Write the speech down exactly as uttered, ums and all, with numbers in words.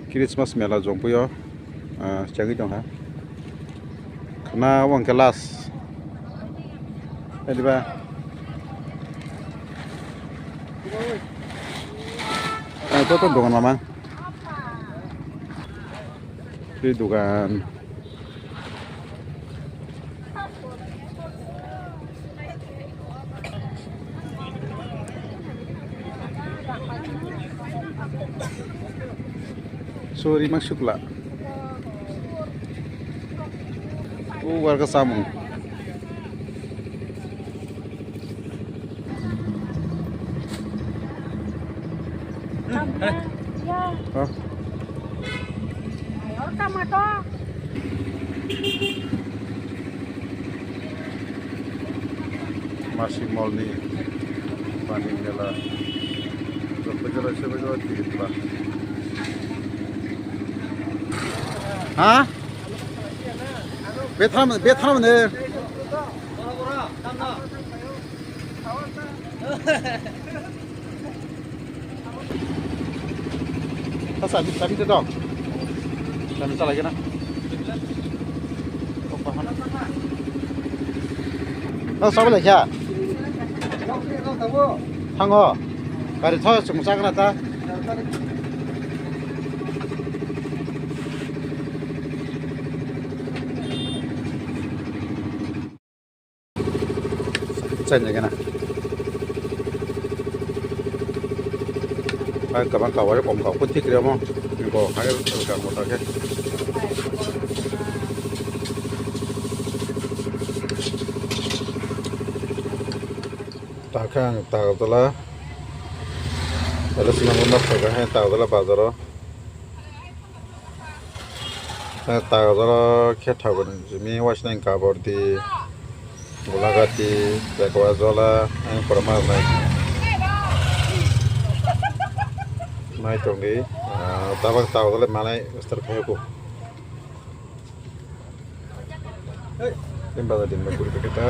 Christmas mela jongpui o, ah, chagui tongkha. Khna obo hwnkhe last. Adiba. Ah, joto dogan mamang. Tei dogan. Sorry, maksukla. O warga samung. Ha? Masi mall ni bani mela. Jora jora se jora ticket ba. Ha? Betham, betham ne. Ta sabi, sabi te dok. Sabi ta lagi na. Oh, sabi lagi ya. Thango. Gari tho, sung sak na ta. Chanya gana. Ai, kabang kawai kom kau pun thik remo. Ko hai ka mo ta ke. Ta khe ang ta jala. Ada sinang ko nak ta hai ta jala bazaro. Tei ta jora khe thago ni jimi waisnai kabor di, gulagati, chekwa jola, ang pura ma nai. Nai tong di, ah, tabak ta jora manai start khai ko. Ini bazar di, bazar di kita.